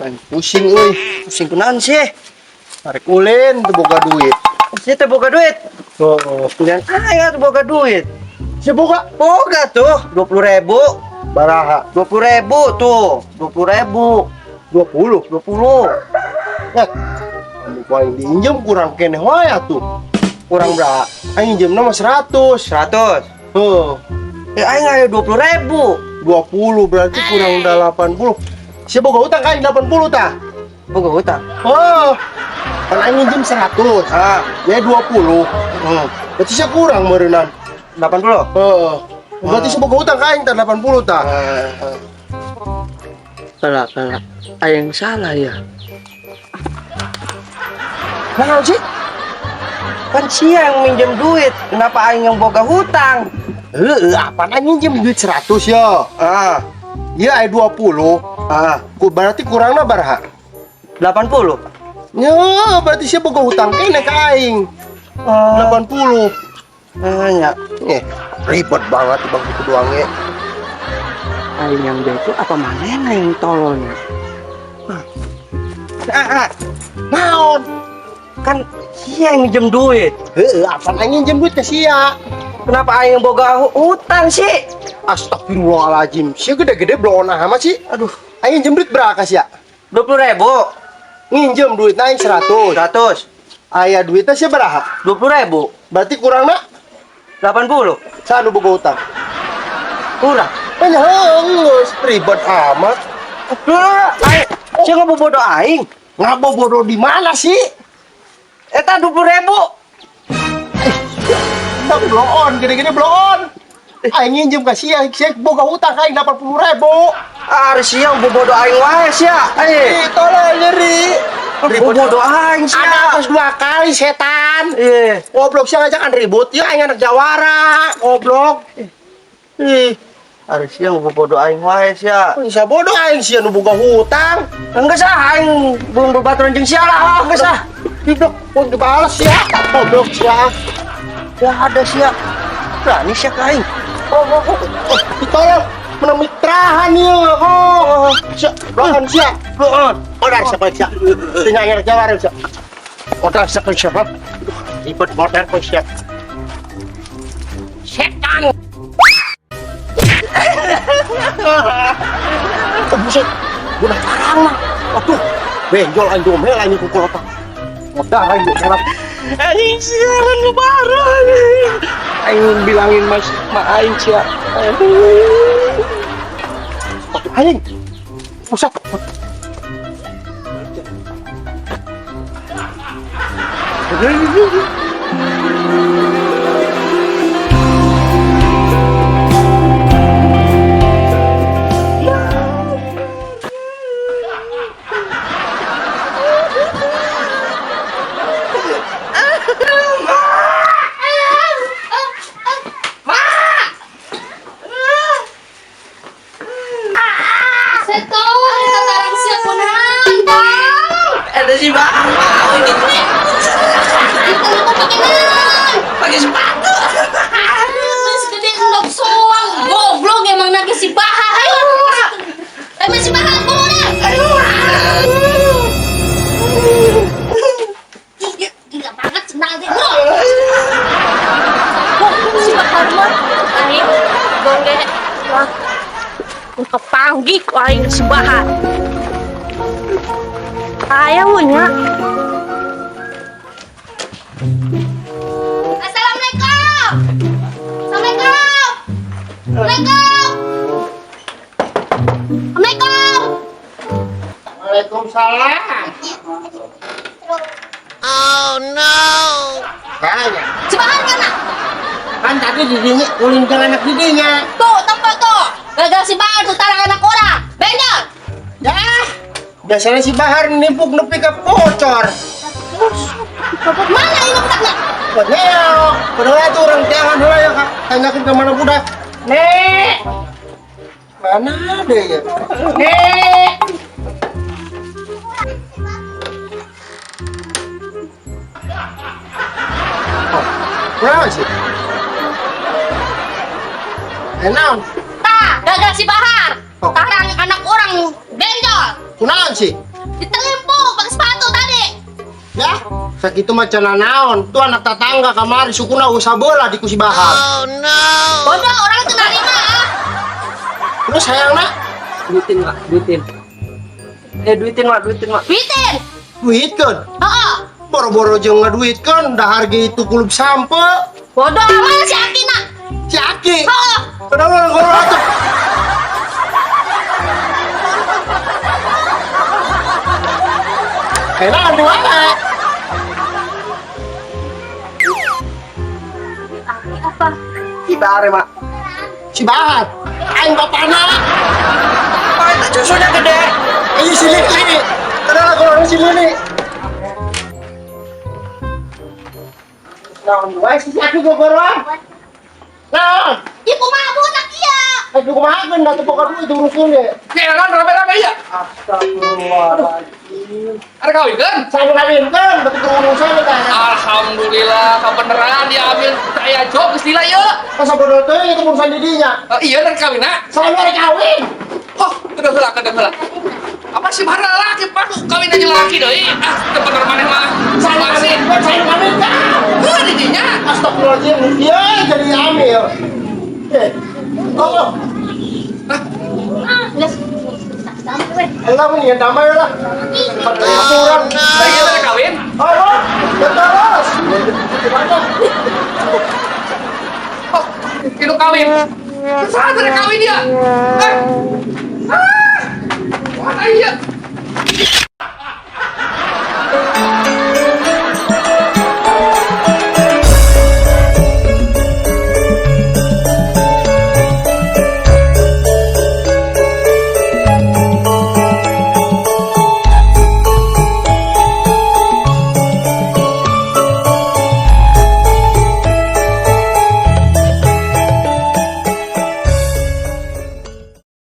Aing pusing euy. Pusing kunaon sih? Arek ulin teu boga duit. Sia teh boga duit. Oh, Jangan aing atuh boga duit. sia boga Boga tuh 20.000. baraha? 20.000 tuh. 20.000. 20. 20. Ya. Anu ku aing diinjem kurang keneh wae atuh. Kurang berapa? Aing injemna mah 100. 100. Heuh, Eh, aing aya 20.000. 20 berarti kurang 80. Sia boga utang ka aing 80 tah? Boga hutang. Oh. Kan aing nginjem 100. Ah, Ya 20. Berarti sia kurang meureunnan. 80. Heeh. Berarti sia boga utang ka aing tah 80 tah. Salah, salah. Aing salah ya. Kenapa sih? Kan sia yang minjem duit. Kenapa aing yang boga hutang? Heeh, apaan aing nginjem duit 100 ya? Ah, Iya aya 20. ah, Ku berarti kurangna baraha? 80. Ya, berarti sia boga hutang keneh ka aing. Oh, 80. nanya. Eh, ribet banget bang itu doang ya. Aing yang bego apa manehna yang tololnya? Ah, ah, Naon? Kan sia yang minjem duit. Heeh, apaan aing nginjem duit ke sia? Kenapa aing yang boga hutang sih? Astagfirullahaladzim. Sia gede-gede bloon amat sih. Aduh, Aing nginjem duit berapa sia? 20.000. Nginjem duit aing 100. 100. Aya duitnya sia baraha? 20.000. Berarti kurangna 80. saha nu boga hutang? Kurang. Hanya geus ribet amat. Aduh, aing sia ngabobodo aing. Ngabobodo di mana sih? Eta 20.000. Tang bloon, gede-gede bloon. Aing nginjem ka sia, sia boga hutang ka aing 80.000. Ari sia bobodo aing wae sia. Eh, Eh, tolong nyeri. bobodo aing sia. Ada atas dua kali setan. Iya. Goblok sia ngajakan ribut. Ya aing anak jawara, goblok. Ih, Ari sia bobodo aing wae sia. bisa bodoh aing sia nu boga hutang. Enggak sah aing belum berbaturan jeung sia lah, enggak sah. Goblok, pun dibalas sia. Goblok sia. Ya ada sia. Berani sia ka aing. Oh, ditolong menang mitrahan ya. Oh, sia, bloon sia. Bloon. Odar siapa sia? Tinggal anak jawara sia. Odar siapa sia? Ribet modern kok sia. Setan. Oh, buset. Guna tarang mah. Aduh, benjol aing domel aing kukul otak. Modal aing serap. Anjing siaran lu parah. Aing bilangin mas ma aing sia. Aing. Buset. Seto, tatarang siya kunaon, tang. Ada si Bang. Ito na ko pakinan. Pakai sepatu. Mas gede endog soang. Goblok emang nagi si Bahar. Ayo. Emang si Bahar muna. Gila, gila banget senang deh. Bro. Oh, si Bahar mah aing gongge. Wah. Kepanggih ku aing si Bahar. Aya nya. Assalamualaikum. Assalamualaikum. Assalamualaikum. Assalamualaikum. Waalaikumsalam. Oh no. Kayaknya. Si Bahar mana? Kan tadi didinya ulin jeung anak didinya. Tuh, tempat tuh. Gagal si Bahar tuh tarang anak orang. Benjol. Ya. Biasanya si Bahar nimpuk nepi ka bocor. Mana ini budaknya? Neo, padahal itu orang tiangan heula ya Kak. Tanyakin ke mana budak. Nek. Mana ada ya? Nek. Oh, kenapa sih? Eh, naon? Tah, gagal si Bahar. Oh. Tarang anak orang benjol. Kunaon sih? Ya, sakitu mah cenah naon. Tuh anak tetangga kamari sukuna usah bola di ku si Bahar. Bodoh orang teu narima ah. Terus hayangna Duitin, Mak, duitin. Eh, duitin, Mak, duitin, Mak. Duitin. Duitkeun. Heeh. Boro-boro jeung ngaduitkeun dahar ge itu kulub sampe. Bodoh mana si Aki nak? Si Aki. Heeh. Kenapa orang goro atuh? Enak di mana? Aki apa? Si Bahar, Mak. Si Bahar. Aing bapana. Pak, itu susunya gede. Ayo si Lili. Kenapa kalau si Lili? Naon wae si Aki gogoroan? Naon? Ieu kumaha budak ieu? Aduh kumaha geun da teu boga duit urusan ge. Kelan rame-rame ya. Astagfirullahaladzim. Ada kawin kan? Saya ngawinkeun beuki urusan teh. Alhamdulillah, kebenaran diambil saya job geus lila ya. Masa bodoh teh itu urusan didinya. Oh, iya dan kawin nak. Saya rek kawin. Oh, kedua heula, kedua heula. Apa sih bara laki padu kawin aja laki deui. Ah, teu bener maneh mah. Saya Masih. ngawinkeun, saya ngawinkeun. Heuh didinya. Astagfirullahaladzim, dia jadi amil. Eh, oh, Ah, geus. Sampai we. elah mendingan damai lah. Aturan. Saya ada kawin. Oh, oh, terus. Gimana? Oh, itu kawin. Saat ada kawin dia. Eh,